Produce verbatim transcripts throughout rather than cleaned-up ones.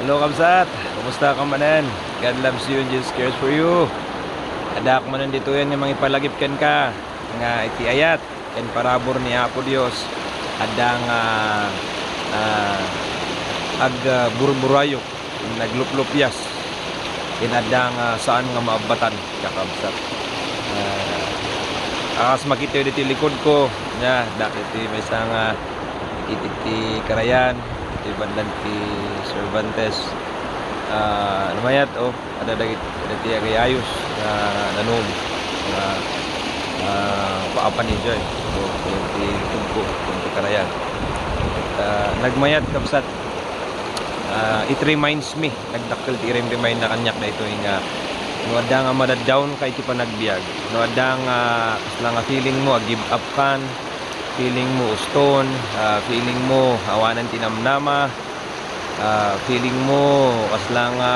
Hello, kabsat. Kumusta ka manen? God loves you and Jesus cares for you. Addaak manen ditoyen nga mangipalagip kenka nga iti ayat ken parabur ni Apo Dios, adda nga, ah, ag-, ah, burburayok, nagluplupias, ken adda nga saan nga maabbatan, kakabsat. Ah, kas makitayo ditoy likud ko, nya, dakiti maysa nga iti, ti karayan, iti bandan ti Cervantes. Ah, ano mayat, oh, ada dagit-, dagiti agayayos nga danum, nga, ah, paapan ni Joy. So, iti likud ko, iti karayan. Ah, nagmayat, kabsat, ah, it reminds me, nagdakkel ti irim-remind na kaniak daytoy nga no adda nga madaddown ka iti panagbiag, no adda nga kasla nga feeling mo a give up kan, feeling mo uston, ah, feeling mo awanen ti namnama, ah, feeling mo kasla nga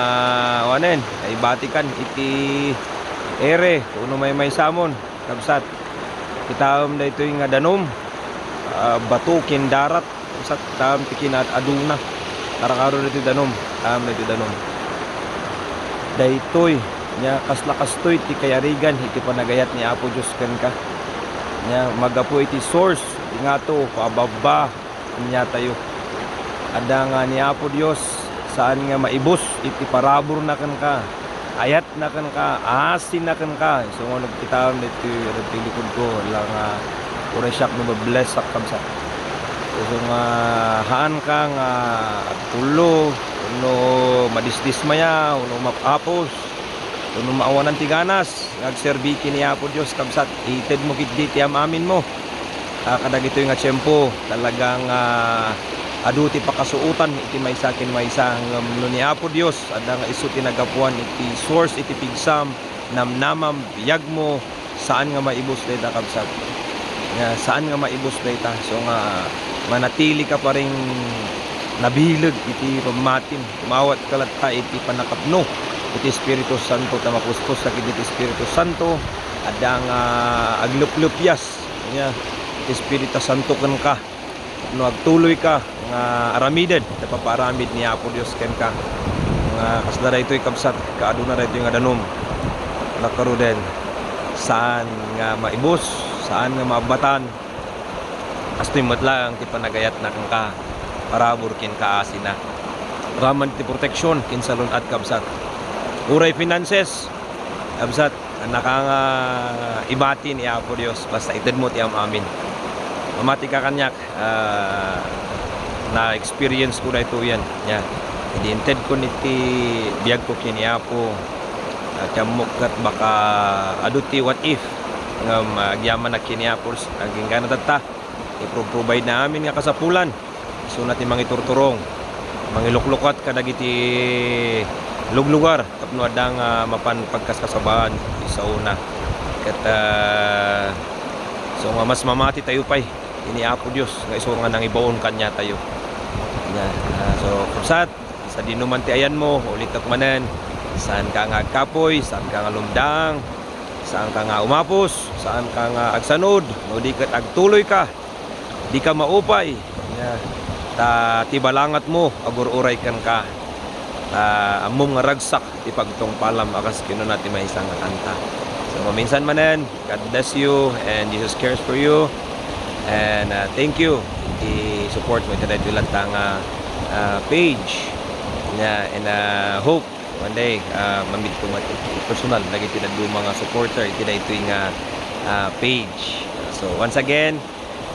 awanen, naibatikan iti ere, no maymaysamon, kabsat. Kitaem daytoy nga danum, ah, bato ken darat, kabsat, kitaem ti kinaad-aduna. Karakaro daytoy danum, kitaem daytoy danum. Daytoy, nya, kasla kastoy ti kayarigan iti panagayat ni Apo Dios kenka. Nya, magapu iti source, iti ngato, paababba, ania tayo. Adda nga ni Apo Dios, saan nga maibus iti paraburna kenka, ayatna kenka, asinna kenka. Isu nga nagkitaem ditoy, ditoy likud ko, la nga uray siak no mablessak, kabsat. Isu nga haan ka nga agpullo, wenno madisdismaya, wenno mapapos, wenno maawanan ti ganas nga agserbi ken ni Apo Dios, kabsat. Itedmo ketdi ti am-aminmo. Ah, kadagitoy nga tiempo, talagang, ah, adu ti pakasuotan iti maysa ken maysa. Ngem no ni Apo Dios, adda nga isu ti nagapuan iti source iti pigsam, namnamam, biagmo, saan nga maibus dayta, kabsat. Nga saan nga maibus dayta. So nga, manatili ka pa rin nabileg iti pammatim. Umawat ka latta iti pannakapno iti Espiritu Santo, ta mapuspos ka iti Espiritu Santo, adda nga agleplepyas nia ti Espiritu Santo kenka. No agtuloy ka nga aramiden ti papaaramid ni Apo Dios kenka, nga kasla daytoy, kabsat, kaaduna daytoy nga danum, nakaruden, saan nga maibus, saan nga maabbatan. Kastoy met laeng ti panagayatna kenka, parabur ken kaasina. Raman ti protection ken salun-at, kabsat. Uray finances, kabsat, annaka nga ibati ni Apo Dios, basta itedmo ti am-amin. Mamati ka kaniak, ah, na-experience ko daytoyen. Nya, idi intedkon iti biagko ken ni Apo, ah, ti ammok ket baka adu ti what if, ngem, ah, agyamanak ken ni Apo, agingga na tatta, ipro-provide na amin nga kasapulan. Isuna ti mangiturturong, mangiluklukat kadagiti luglugar tapno adda nga mapan pagkaskasabaan ti saona. Ket, ah, so nga mas mamati tayo pay ken ni Apo Dios nga isu nga nangibaon kaniatayo. Nya, ah, so, kabsat, sadino man ti ayanmo, ulitek manen, saanka nga agkapoy, saanka nga lumdaang, saanka nga umapos, saanka nga agsanod, no di ket agtuloy ka, dika maupay. Nya, ta ti balangatmo agur-uray kenka. Ta ammom nga ragsak ti pagtungpalam a kas kinuna ti maysa nga kanta. So, maminsan manen, God bless you and Jesus cares for you. And, ah, thank you iti support mo iti daytoy latta nga, ah, page. Nya, and, ah, hope one day, ah, ma-meet ko met personal dagiti dadduma nga supporter iti daytoy nga, ah, page. So, once again,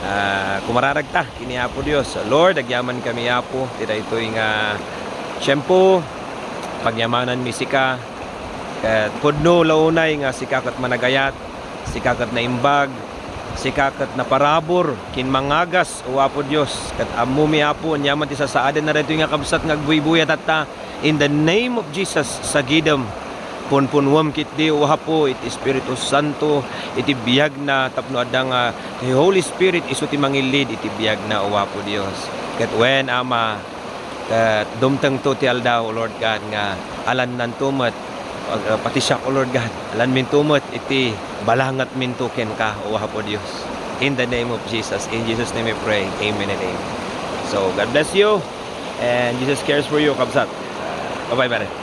ah, kumararagta ken ni Apo Dios. Lord, agyamankami, Apo, ti daytoy nga tiempo. Pagyamananmi sika. Ket pudno la unay nga sika ket managayat, sika ket naimbag, sika ket naparabur ken mangagas, O Apo Dios. Ket ammomi, Apo, ania man ti sasaaden na daytoy nga kabsat nga agbuybuya tatta. In the name of Jesus, sagidem. Punpunwem ketdi, O Apo, iti Espiritu Santo, iti biagna, tapno adda nga ti Holy Spirit isu ti mangilid iti biagna, O Apo Dios. Ket wen, Ama, ket dumtengto ti aldaw, O Lord God, nga alannanto met, uh, pati siak, O Lord God, alanminto met iti balangatminto kenka, O Apo Dios. In the name of Jesus, in Jesus' name we pray. Amen and amen. So, God bless you. And Jesus cares for you, kabsat. Bye-bye, pare.